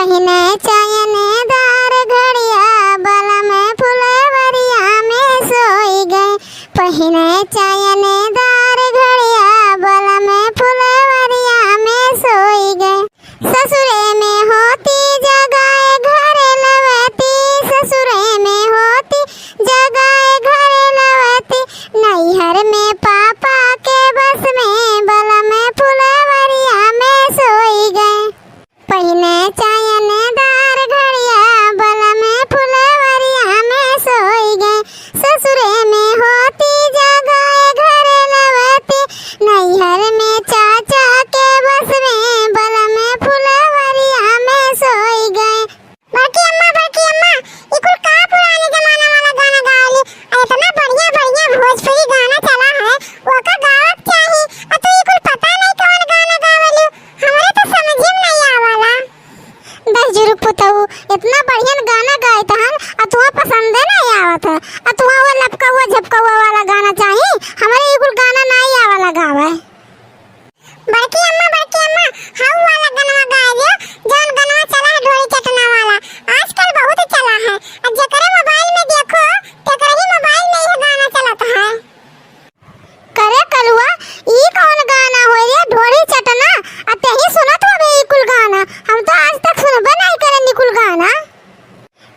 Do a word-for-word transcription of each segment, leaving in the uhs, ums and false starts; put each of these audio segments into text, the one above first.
पहिने चैनदार घड़िया, बलम फुलवरिया में सोई गए। पहिने चैनदार घड़िया, बलम फुलवरिया में सोई गए। ससुरे में होती जगाए घर लवती, ससुरे में होती जगाए घर लवती। नैहर में पापा के बस में, बलम फुलवरिया में सोई गए। पहिने चैनदार घड़िया, बलम फुलवरिया में सोई गए। ससुरे में होती जगाए घर लवती, नैहर में चाचा के बस में, बलम फुलवरिया में सोई गए। बड़की अम्मा, बड़की अम्मा, ई कुल का पुराने जमाना वाला गाना गावली? आ, इतना बढ़िया बढ़िया भोजपुरी गाना चला है, ओका गावक चाही। आ तू ई कुल पता नहीं कौन गाना गावली, हमरे तो समझे में नहीं आवाला। दहिजरू पुतऊ, इतना बढ़िया गाना गाइत हन, आ तुहा पसंदे नहीं आवत है। आ तुहा वो लपकौआ झपकौआ वाला गाना चाही, हमरे ई कुल गाना नहीं आवाला गावे। बड़की अम्मा, बड़की अम्मा, हऊ वाला गनवा गाय लियो, जौन गनवा चला है ढोरी चटना वाला, आजकल बहुत चला है। आ जेकरे मोबाइल में देखो, तेकरे ही मोबाइल में यह गाना चलत है। करे कलुआ, ई कौन गाना होय रे, ढोरी चटना? आ तेही सुनत होबे ई कुल गाना? हम तो आज तक सुनबे नहीं करे ई कुल गाना।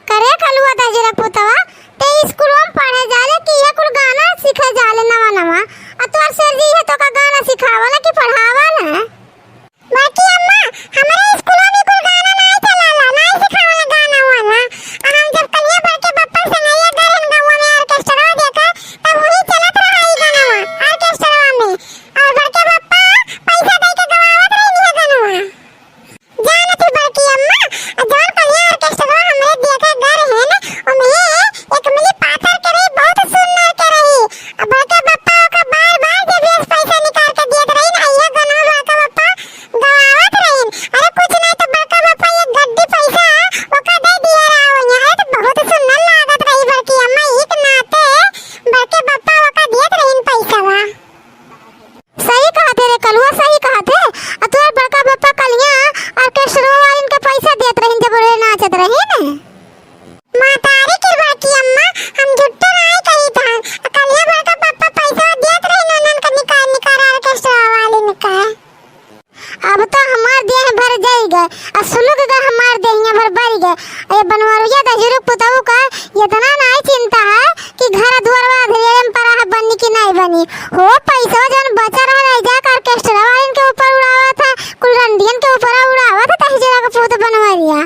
करे कलुआ दहिजरा पुतवा, ते स्कूलों में पढ़े जाले कि ये कुल गाना सीखे जाले नवा नवा? आ तोर सर जी है तो का गाना सिखावला कि पढ़ावला? बड़की अम्मा, हमरे स्कूलों में कुल गाना नाई चलाला, नाई सिखावला गाना वाना। आ हम जब कलिया बड़के बप्पा संगैया गए हैं गौवा में ऑर्केस्ट्रा देखे, तब वही चलत रहा ई गाना, ऑर्केस्ट्रा में। और बड़के बप्पा पैसा दे के गवावत रही ये गाना। जानत ही बड़की अम्मा, जौन कलिया ऑर्केस्ट्रा हमरे देखे गए हैं ना, ओमे एक मिली पातर के रही, बहुत सुंदर के रही। आ बड़के बप्पा ओका बार-बार जेबिया से पैसा निकाल के दियत रही ना, ये गनवा बड़का बप्पा गवावत रही। अरे कुछ नहीं तो बड़का बप्पा एक गड्डी पैसा ओका दे दिया रहा, यहाँ तो बहुत सुंदर लागत रही बड़की अम्मा, एक नाते बड़के बप्पा ओका दियत रही पैसा। सही कहत है रे कलुआ, सही कहत है। आ तोर बड़का बप्पा कलिया ऑर्केस्ट्रा वालिन के पैसा देत रहिन जब रे नाचत रहिन। मातारी की बड़की अम्मा, हम झुट्ठो नाई कही था। आ कलिया बड़का बप्पा पैसा देत रहिन उन्हन के निकाल निकाल ऑर्केस्ट्रा वालिन का। अब तो हमार देह भर जाई गए, आ सुलुक गए हमार देहिया भर बढ़ गए। ये बनवरिया दहिजरू पुतऊ का इतना नाई चिंता है कि घर दुआरवा अधेरे में पड़ा है, बनी कि नाई बनी। हो पैसा जौन बचा रहा रह जाए, ऑर्केस्ट्रा वालिन के ऊपर उड़ावत है, कुल रंडियन के ऊपर उड़ावत है दहिजरा के पूत बनवरिया।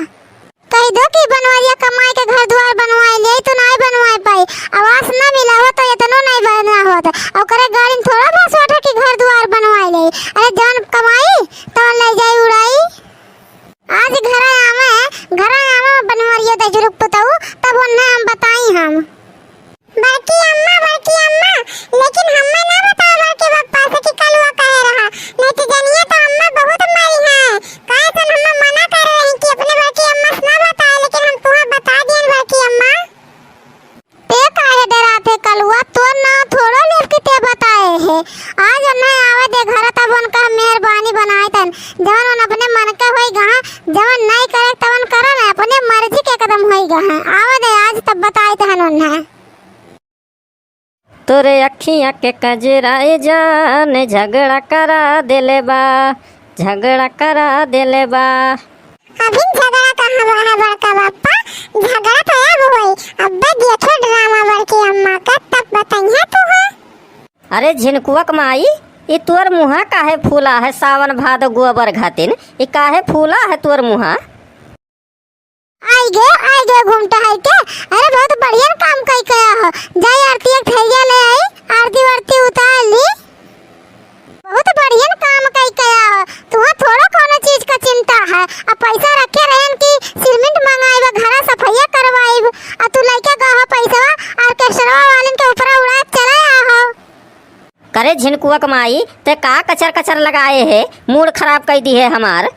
कह दो कि बनवरिया कमाई के घर दुआर बनवाई ले, तो नाई बनवाई पाई। आवास ना मिला हो तो इतनो नाई बना होत। ओकरे गाड़ी में थोड़ा बहुत सोटे कि घर दुआर बनवाई ले। अरे जौन कमाई तो ले जाई उड़ाई। आज घर आवे, घर आवे बनवरिया दहिजरू पुतऊ, तब उन्हें हम बताई हम। बड़की अम्मा, बड़की अम्मा, लेकिन हम्मे ना बताओ बड़के बप्पा से कि कलुआ कहे रहा, नहीं तो जनिए तो अम्मा बहुत मारी है। काहे से हम्मे मना कर रही कि अपने बड़की अम्मा से ना बताए, लेकिन हम तुम्हें बता दिए बड़की अम्मा। ते काहे डरात है कलुआ, तोर नाव थोड़ो लेब कि ते बताए है। आज उन्हें आवे दे घर, तब उनका मेहरबानी बनाए तन, जवन उन अपने मन के होई गहा, जवन नहीं करे तवन करन, अपने मर्जी के कदम होई गहा। आवे दे आज, तब बताए तहन उन्हें। तोरे अखियाँ के कजरा ए जान झगड़ा करा देले बा, झगड़ा करा देले बा। अभी झगड़ा कहाँ हुआ है बड़का बापा, झगड़ा तो अब होई, अब्बे देखे ड्रामा बड़की अम्मा का, तब बताइए तू है। अरे झिनकुआ के माई, ई तोर मुँहा काहे फूला है सावन भादो गोबर घातिन, ई काहे फूला है तोर मुँहा? आई गे, आई गे घूम टहल के। अरे बहुत बढ़िया काम कई कया हो। जाई आरती एक थैलिया ले आई, आरती वारती उतार ली। बहुत बढ़िया काम कई कया हो। तुहा थोड़ो कोनो चीज का चिंता है। अब पैसा रखे रहन कि सीमेंट मंगाइब, घरा सफैया करवाइब। आ तू लइके गहो पैसवा ऑर्केस्ट्रा वालन के ऊपर उड़ा चले आहो। करे झिनकुआ के माई, ते का कचर कचर लगाए है, मूड खराब कई दी है हमार।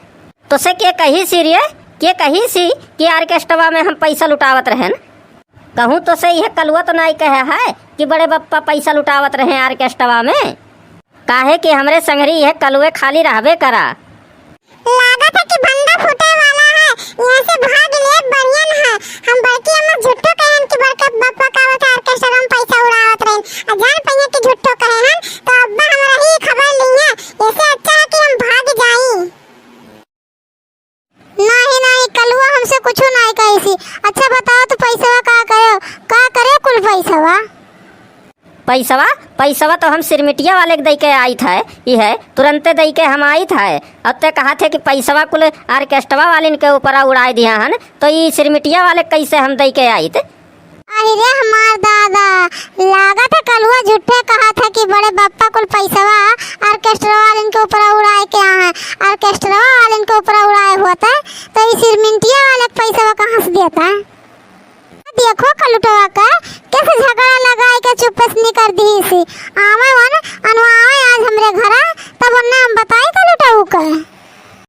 तोसे के कही सी रे, के कही सी कि ऑर्केस्ट्रा में हम पैसा लुटावत रहन? कहूँ तोसे यह कलुआ तो नाई कहे है कि बड़े बप्पा पैसा लुटावत रहे ऑर्केस्ट्रा में? काहे कि हमरे संगरी यह कलुए खाली रहबे करा। लागत है कि भंडा फूटे वाला है, यहाँ से कुछो नाहीं कहिसी। अच्छा बताओ तो पैसवा का करेउ, का करेउ कुल पैसवा? पैसवा, पैसवा तो हम सिरमिटिया वाले के दइ के आइत है, ई है तुरंते दइ के हम आइत है। अब ते कहत है कि पैसवा कुल orchestra वालिन के ऊपर उड़ाए दिया हन, तो ई सिरमिटिया वाले कैसे हम दइ के आइत? अरे रे हमार दादा, लागत है कलुआ झूठे कहत है कि बड़े बप्पा कुल पैसवा orchestra वालिन के ऊपर उड़ाए के आ है, orchestra वालिन के ऊपर उड़ाए होत है, तो ई सिरमिटिया वाले के पैसवा कहाँ से देता है? देखो कलुटवा का कैसे झगड़ा लगाए के चुप्पे से निकर दिहिसी। आवे वन अनुआवे आज हमरे घरा, तब उन्ने हम बताई कलुटऊ का।